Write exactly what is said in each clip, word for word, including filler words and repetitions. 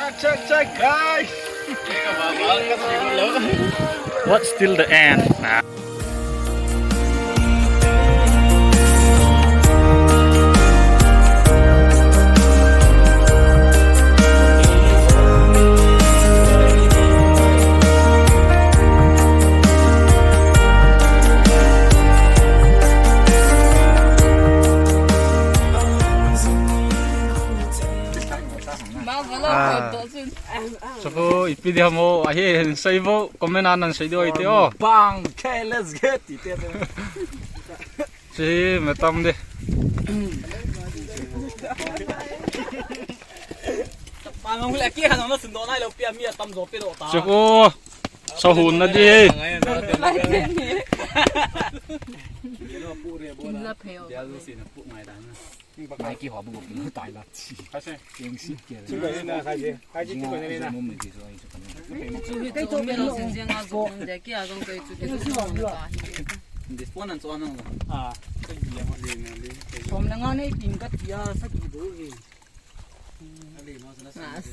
Check, check, guys. What's till the end? Chuku ipi di hamo ahi, sei vo, comment a nan sei diu ahi te o. Bang, okay, let's get it. Si metam de. Chuku sahun na di. Mai kiho bu tai la chi. Keng sit ke. Chu hi chu me lo sen jeng a zo de ki a zo kai chu ke chu. This phone an chu an. Som le nga nei pin ka tia sa ki do hi.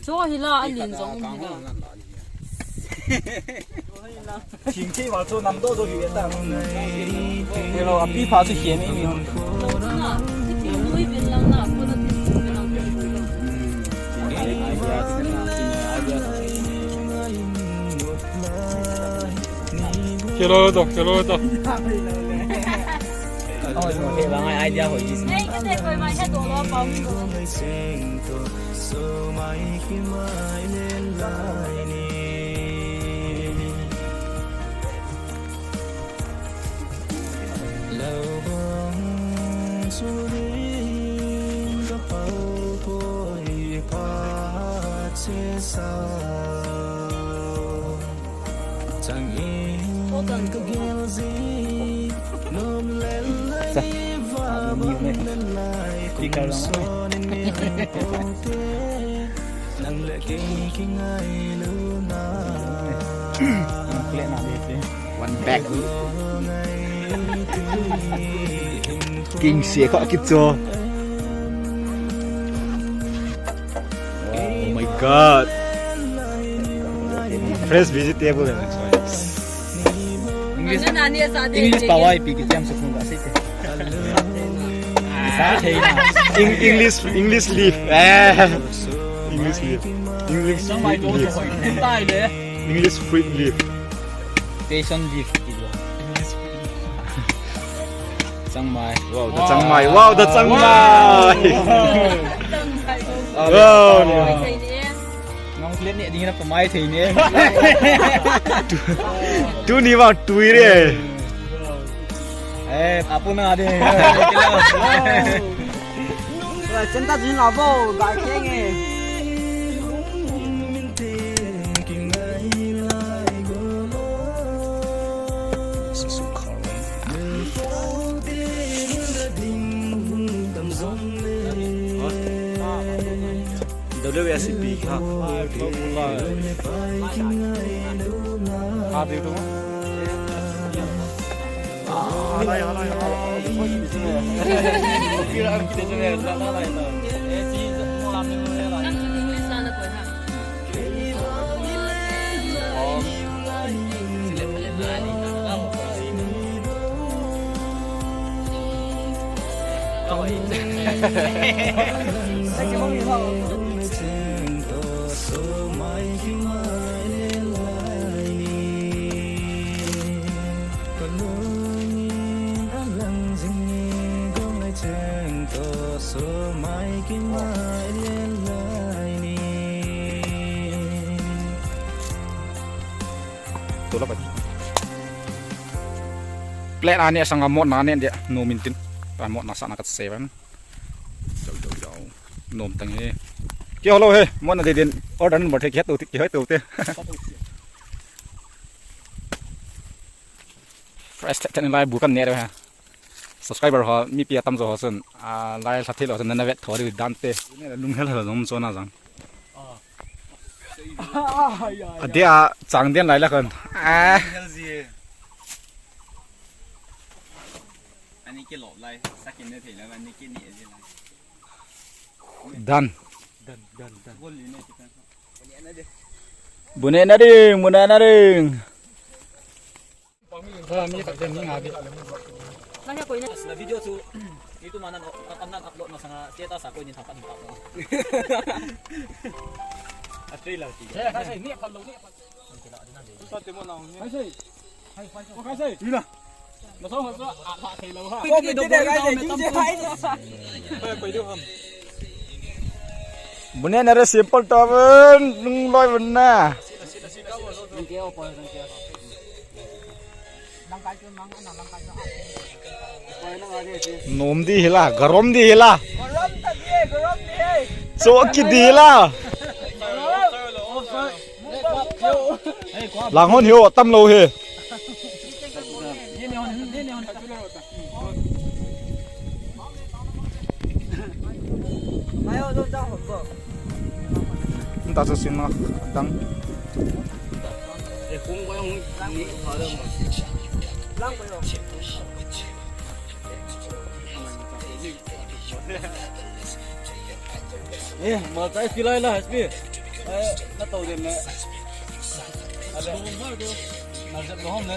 Cho hi la, a lin jong um hi la. Thing thei val chu nam do do hi ta. Hello, api pha chu hian ei mi. Na, thing lui bin lang na, ko na thing lui bin lang. Hello to, hello to. Oi, mo he bang ai idea hoi is. Nei, ka te koi mai he to lo pa mi lo. One back. King se kha kicho. Oh my God. Fresh vegetable and so. English, English pawai pi ki tiam sa phung ka site. Sa thei na. Eng-, English, English leaf. Eh. English leaf. English fruit leaf. English fruit leaf. Passion leaf. Changmai. Wow, the changmai. Wow, the changmai. Wow. Ngong klet ni ding na pamai thei ni. Tuni wa tui re. Eh, apu na de. Chenta jin la bo, ga kenge. W S C P ha. Ha, deu tu. Plate a neh sanga motna neh dia, nom in tin. Tua motna sahna ka save an. Dau, dau, dau. Nom tang e. Kei ho lou he, motna dei din. Order number thei kihe tou, kihe tou te. Fresh thet thet in lai bu kan neh diu he. Subscriber ho, mipi atam jo ho chun, a, lai lha thei lou chun, nana vet tho diu dan te. Lunghel hel jong chon a jang. A dia chang den lai la kan. A. Ani ke lop lai, sakin ne thei lai, ani ke ni ji lai. Done. Done, done, done. Bu nehna ding, bu nehna ding. Asna video chu, itu manan, an, an upload masanga status a koiin thangkhat hin tao. A trailer ti. Bu nehna re simple taven, nungloi vun na. Nom di hi la, garom di hi la. Choki di hi la. Lang hon hi o, tam lou hi. Nta chu sin na dang. Eh, ma chai pilai la, S P. Eh, na to dem ne. Ale. Na jab lo hom ne.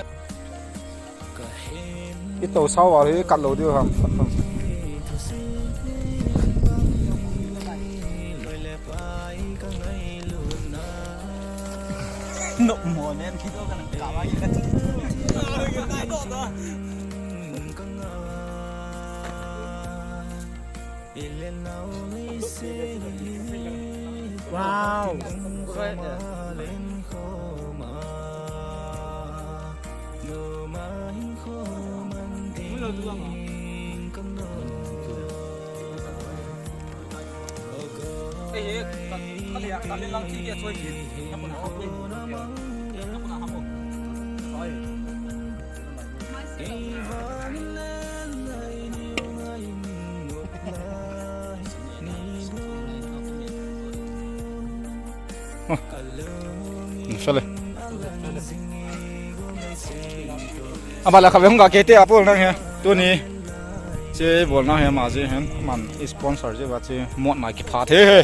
I to sao a hi kat lou diu ham. No mo nen ki to kan ka wa ki ka. Wow. Sale. Abala khabe hung ga kete apol nang he. Tuni. Che bol nang he ma je hen. Man sponsor je ba che mot na ki pha the he.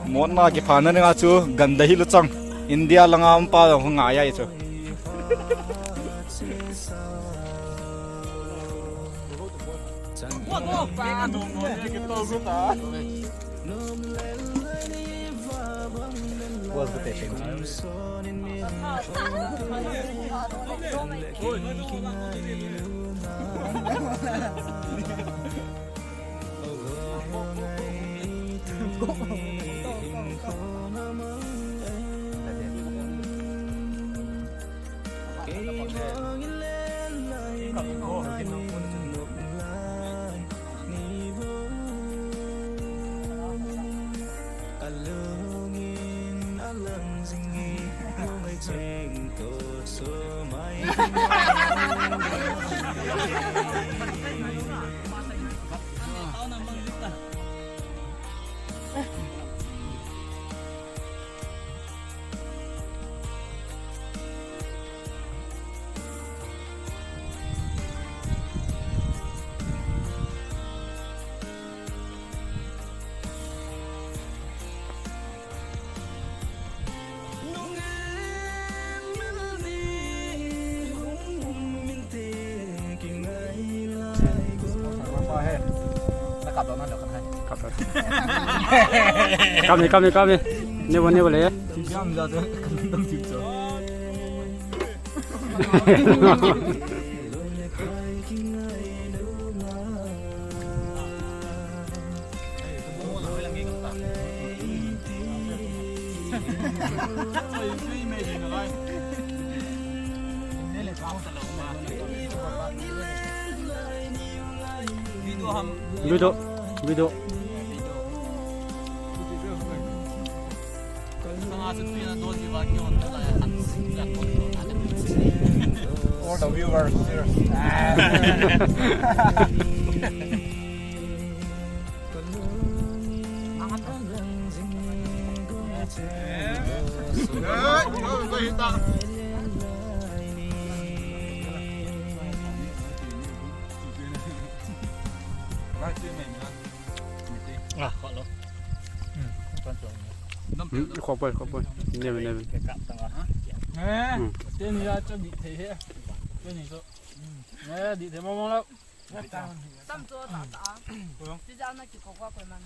Mot na ki pha na nga chu ganda hi lu chang. India langa um pa hung nga ya chu. Kami, kami, kami. Nebo, nebo le. Video, video. All the viewers, cheers. Ah, hello. Hmm, khopoi, khopoi. Neve, neve. Eh, hmm. Teni a cha di thei he. Teni so. Eh, di thei mong mong lou. Tam chu ta ta. Ti ja na ki ko kwa ko man.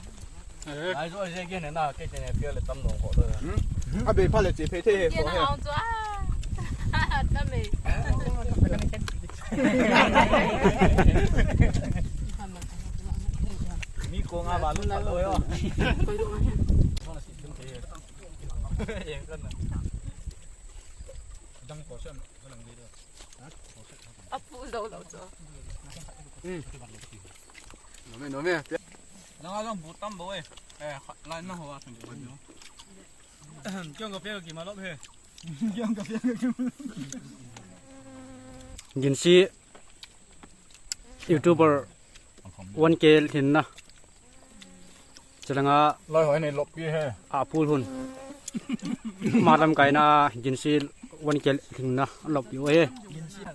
Ai, so je ke ne na, ke ne pia le tam dong ko lo. Hmm? A be pha le che phe the he. Ke ko na he. Ong chu a. Tam me. Mi ko nga ba lu ta lo yo. Yang kan na. Dang ko sem, ko lang di do. Apu zo lo chu. Hmm. Nome, nome. Nang a jong bu tam bo e. Eh, lai na ho a thang bo no. Kyong ka pia ki ma lo he. Kyong ka pia ki. Ginsi YouTuber one K lhinna. Chulanga loi hoi nei lop pi he. A pul hun. Malam kaina Ginsi one K lhinna lop pi he.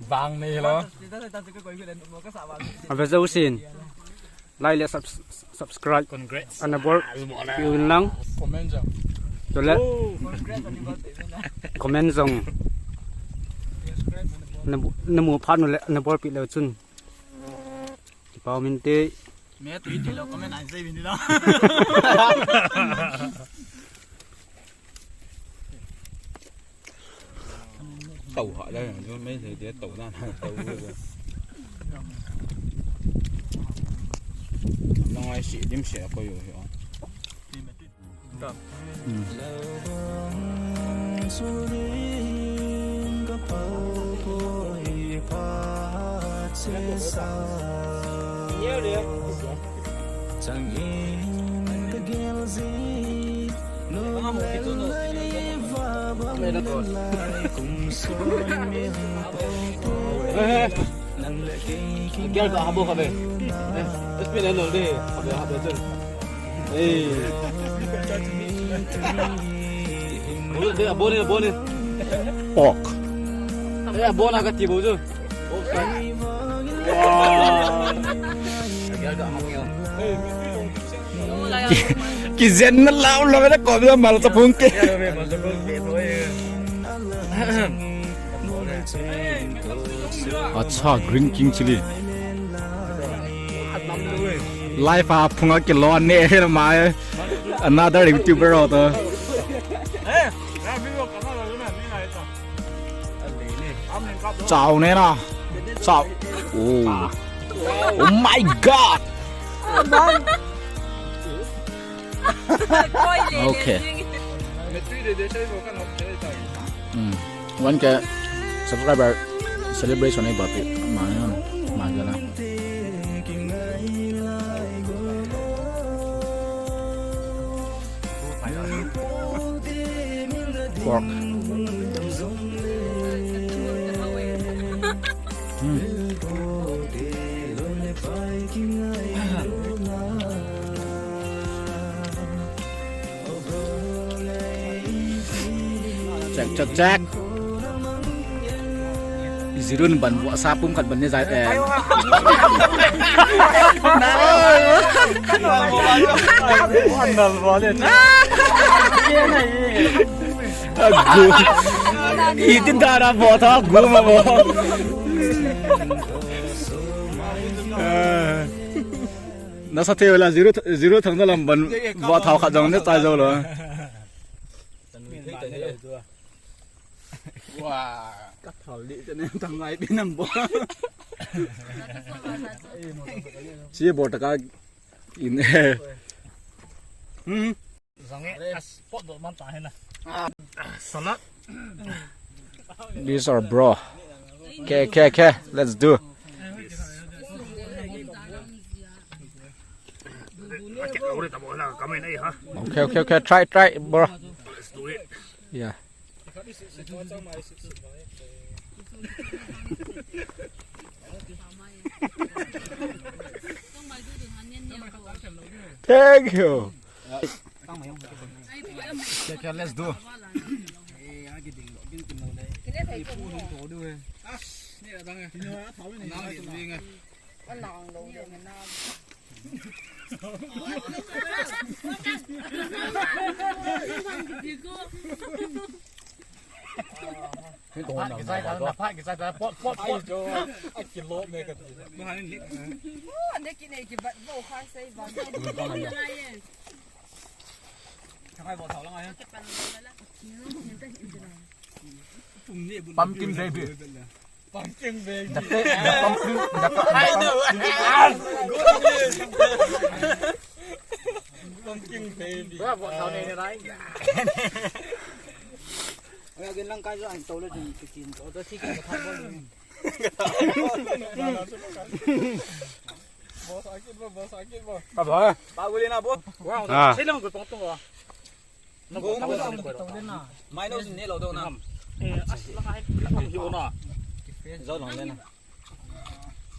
Vang nei lo. Ave jousen. Like le subs-, subscribe. Congrats. Ana bol pi un lang. Comment jong. Chule. Comment jong. Na bu-, na mu phat nu le na bol pi le chun. Kipa um inte. Me tu iti lo comment ai sei bin lo. Tau ha da, jo me sei dia tau na, tau. Nang ai si dim se ko yo yo. Gel ka habo ka be. Eh, S P na nol de. Habe, habe chun. Eh. Bol de, bol de, bol de. Pork. Eh, bol na ka ti bo chu. Wow. Gel ka habo. Ki, kijen na lau lo na ko mal sa phung ke. Acha, green king chili. Life a phunga kilo ne he ma. Another YouTuber ho to. Chao ne na. Chao. Oh. Oh my God. Okay. Hmm. One K subscriber celebration ni papi. Ma, ma jana. Pork. Hmm. Check, check, check. Jirun ban bu sa pum khat ban ni jai te. Agu. Iti dara bo tha gu ma bo. Nasa thei la zero, zero thang da lam ban bo tha khat jong ne tai jo lo. Wa. Ka thal di te ne thang ngai pi nam bo. Si bo ta ka in. Hmm. Zang e, as pot do man ta he na. Salad. This or bro. Okay, okay, okay. Let's do. Okay, okay, okay. Try, try, bro. Let's do it. Yeah. Thank you. Okay, okay, let's do. Pumpkin baby. Pumpkin baby. The, the pumpkin, the, the pumpkin. Pumpkin baby. Boss, sakit, boss, sakit, boss. Apa? Pak boleh nak, boss. Ah. Saya lang gotong tu, boss. Mai no sin ne lo do na. Eh, as la ka hai la ka hi na. Zo long le na.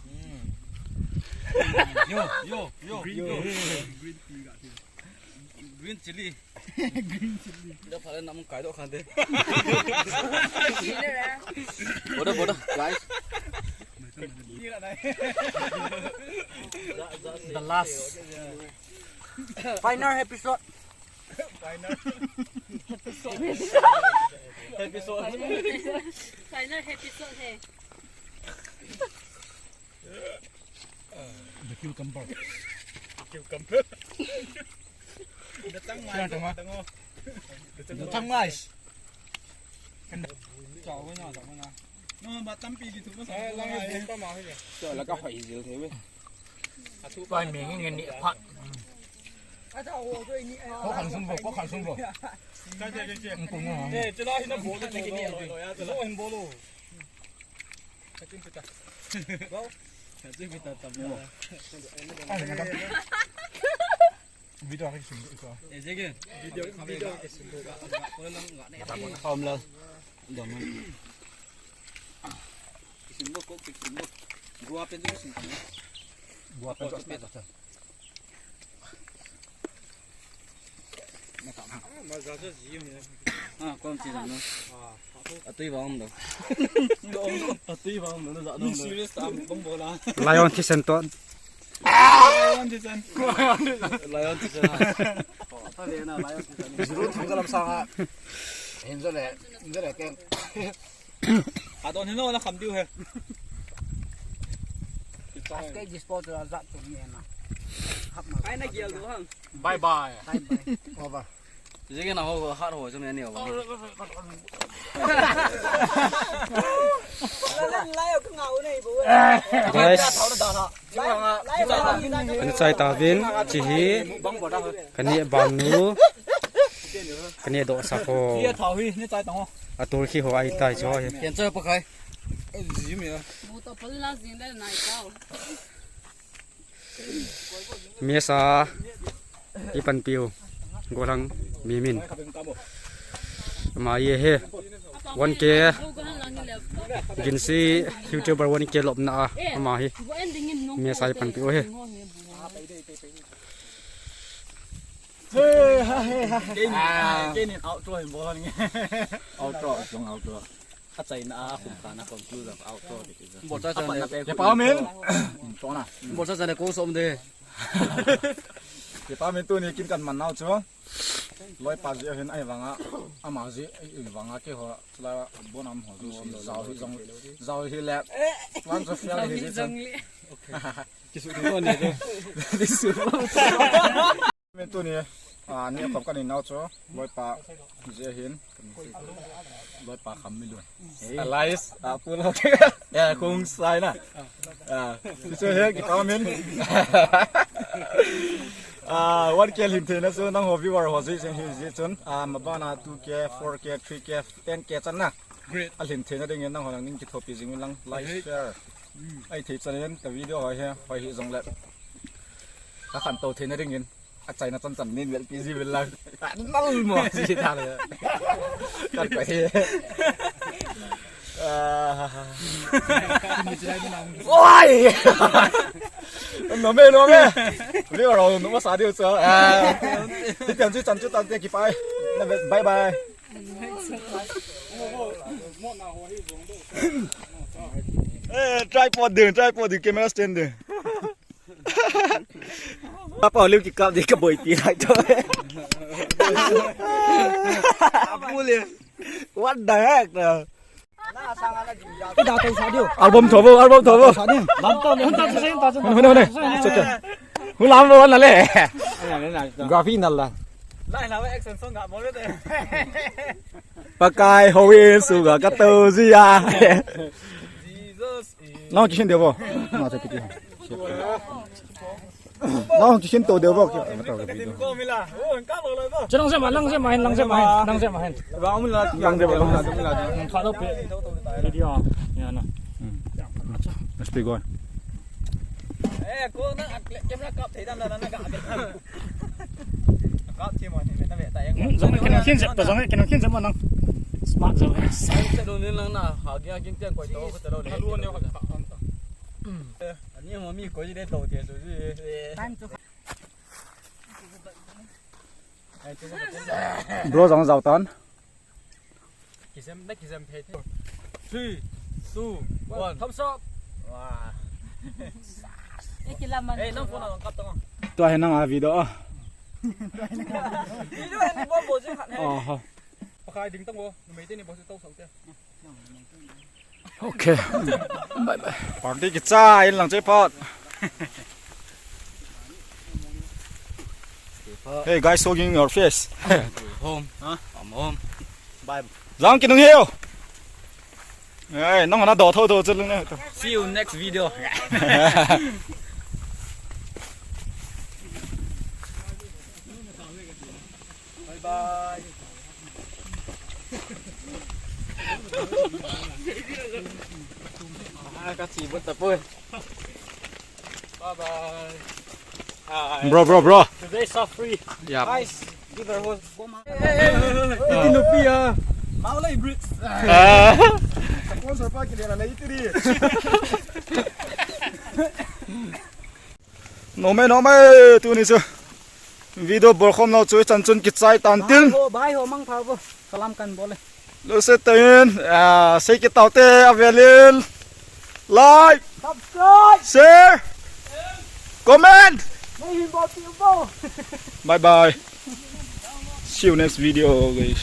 Hmm. Yo, yo, yo, yo. Green chili. Green chili. Da pha le nam kai do khan de. Boda, boda, guys. The last. Final episode. Final episode. Final episode hai. The cucumber. Cucumber. Datang mai, datang mai. Datang mai. Chao na, chao na. No, ba tampi di tu na sa. Lang ni pa ma. Chao la ka hoi jil the we. Pai meng ngen ni phat. Ko khan sum bo, ko khan sum bo. Ka je je je. Ko ngo. Eh, chela hi na bo de ni lo ya, chela hin bo lo. Ka chin pita. Go. Ka chin pita tam lo. Video ka sim ko. Eh, je ke. Video, video ka sim ko. Ko lang nga ne. Kom la. Dom. Kisim bo ko, kisim bo. Gua pen tu kisim. Gua pen tu kisim. Ah, kom chi jang no. Atui vang do. Atui vang do, ja do. Serious tam bong bola. Lion thisan to. Lion thisan. Lion thisan. Oh, ta le na lion thisan. Zuru thang ka lam sang ha. Hin jo le, hin jo le ke. Ka don hin lo na kham diu he. As ke disposal a zat tu ni na. Hap ma. Kai na gial du hang. Bye bye. Bye bye. Over. Jing na ho hat ho jom ya ni ho. Guys. Kan chai ta vin chi hi. Kan ni bang nu. Kan ni do sa ko. Atur khi ho ai tai cho hi. Ken cha pa khai. Jim ya. Mu to pal la jin le nai tao. Mesa, i panpiu, Golang, Mimin. Ama ye he, one K, Ginsi, YouTuber one K lopna a, ama hi. Mesa i panpiu he. Hey, ha, hey, ha. Kei ni, ah, kei ni outro hin bol ni. Outro, outro, outro. Achaina a, khum khana conclusion, outro ti ti. Bol cha cha ne. Ke pa min. Chona. Bol cha cha ne ko som de. Ke pa min tuni kin kan man nau chu. Loipa ji hin ai vanga. Ama ji ai vanga ke ho la bonam ho ju si. Jao hi jong. Jao hi le. Plan chu fail hi ji chan. Kisu ko ne. Kisu. Min tuni, ah, ni khom kan in nau chu, loipa, ji hin, loipa kham mi lun. Alice, ah, pulo. Ya, kung sai na. Ah, chu he, ki pa min. Ah, one K lhin thei na chu, nang ho viewer ho ji, sen hi ji chun. Ah, mabana two K, four K, three K, ten K chan na. Great. A lhin thei na ding in nang ho lang ning kithopi jing lang, like, share. Ai thei chan in, ka video ho he, ho hi jong le. Ka khan to thei na ding in. Achaina chan chan nin vel pi ji vel lang. Nal mo ji ta le. Kan ko he. Ah. Oi! No me, no me. Ni ro no ma sa diu cha. Ah. Ti pian ji chan chu tan te ki pai. Na bye bye. Eh, tripod ding, tripod ding, camera stand ding. Papa, liu kikap di ka boi ti lai to. What the heck? Album thovo, album thovo. Hune, hune. Hune, hune. Hune, hune. Graphic nal la. Pakai houin suga ka tou jia. Nang kisin deu vo. Nang kisin deu vo. Nang kisin to deu vo. Che lang je ma, lang je ma hin, lang je ma hin, lang je ma hin. Lang je ma, lang je ma. Tha lo pe. Video. Ya na. Let's be going. Eh, ko na camera kap thei dan dan na ga. Kap thi mo ni na ve ta yang. Jong kino khin jep ta, jong kino khin jep mo nang. Smart jong. Sai se do ni lang na ha gi a kin tian koi to ko ta lo ni. Ani mo mi koi de to ti su ji. Bro jong jao tan. Kisem na kisem thei thei. Three, two, one. Thumbs up. Wah. Eh, kilaman. Eh, nang phone nang kap tong. Tua hi nang a video a. Video ni bo bo je khat. Oh. Pakai ding tong bo. Numei te ni bo se to sau te. Okay. Bye bye. Party kichai in lang che phat. Hey guys, hugging your face. Home. Huh? I'm home. Bye. Jang kinung hiu. Hey, nang na do tho tho che lung ne. See you next video. Bye bye. Ah, ka chi bot ta poi. Bye bye. Hi. Bro, bro, bro. Today so free. Yeah. Guys, give her hose. Hey, hey, hey, hey. Iti nupi ah. Maulai Brits. Ah. Sponsor pa kile na iti ri. Nome, nome, tuni chu video bol khom lou chu chan chun kichai tan tin. Bye ho, bye ho, mangpha vo. Salam kan bol e. Lo se tan, ah, sei kit tau te avel in. Like, subscribe, share, comment. Nei hin bol ti vo. Bye bye. See you next video, guys.